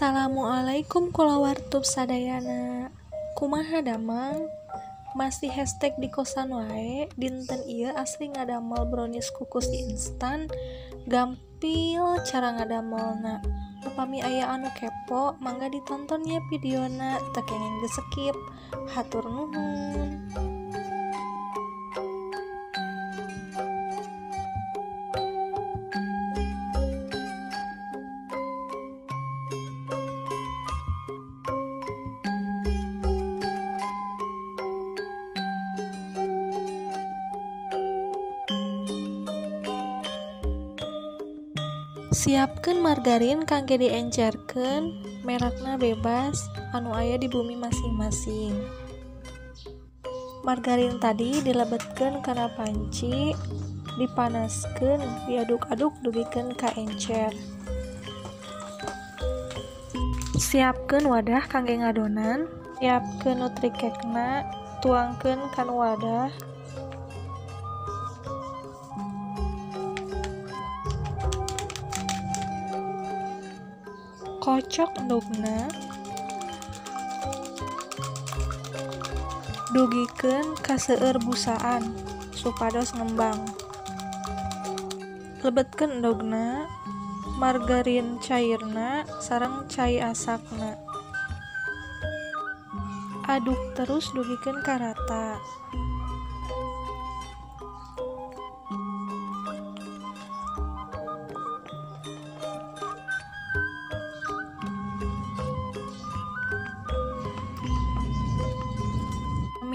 Assalamualaikum kulawartub sadayana. Kumaha damang? Masih hashtag di kosan wae. Dinten ieu asli ngadamel brownies kukus instan. Gampil cara ngadamelna. Upami aya anu kepo, mangga ditonton ya videona, teu kenging di-skip. Hatur nuhun. Siapkeun margarin kangge diencerkeun, merekna bebas anu aya di bumi masing-masing. Margarin tadi dilebetkeun kana panci, dipanaskeun, diaduk-aduk dugikeun ka encer. Siapkeun wadah kangge ngadonan, siapkeun nutricake-na, tuangkeun kana wadah. Kocok endogna, dugikeun ka seueur busaan supados ngembang. Lebetkeun endogna, margarin cairna sareng cai asakna. Aduk terus dugikeun ka rata.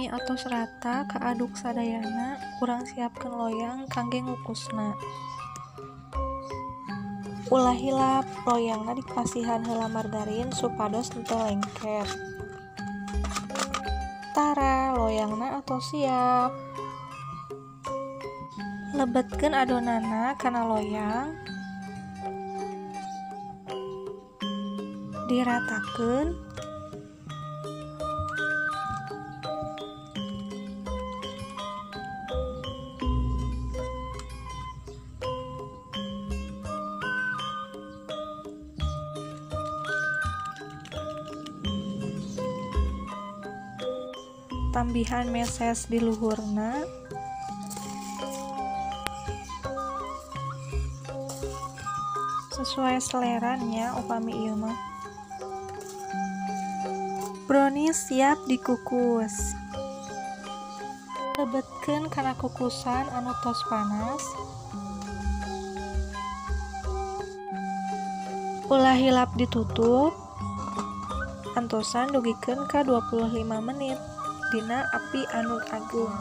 Atos rata kaaduk sadayana, urang siapkeun loyang kangge ngukusna. Ulah hilap, loyangna dipasihan heula margarin supados henteu lengket. Tara, loyangna atos siap. Lebetkeun adonanna kana loyang. Diratakeun. Tambihan meses di luhurna. Sesuai seleranya upami ieu mah. Brownies siap dikukus. Lebetkeun kana kukusan anu tos panas. Ulah hilap ditutup. Antosan dugikeun ka 25 menit dina api anu ageung.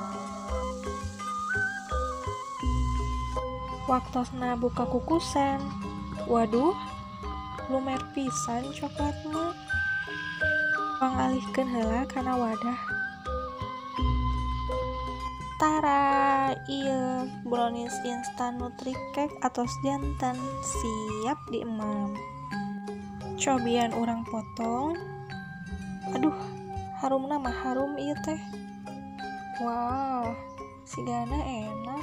Waktosna buka kukusan. Waduh, lumer pisan coklatna. Pangalihkeun heula kana wadah. Tara, ieu brownies instan nutricake atos janten siap diemam. Cobian urang potong. Aduh, harumna mah harum ieu teh. Wow, sigana enak.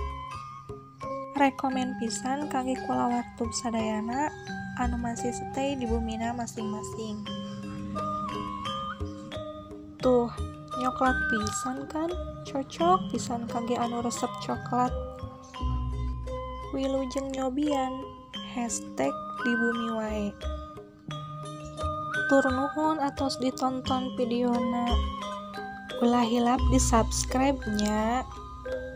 Rekomen pisan kangge kulawartub sadayana anu masih stay di bumina masing-masing. Tuh, nyoklat pisan kan? Cocok pisan kangge anu resep coklat. Wilujeng nyobian hashtag di bumi wae. Tur nuhun atos ditonton videona. Ulah hilap di subscribe nya.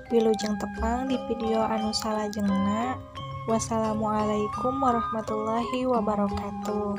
Wilujeng tepang di video anu salajengna. Wassalamualaikum warahmatullahi wabarakatuh.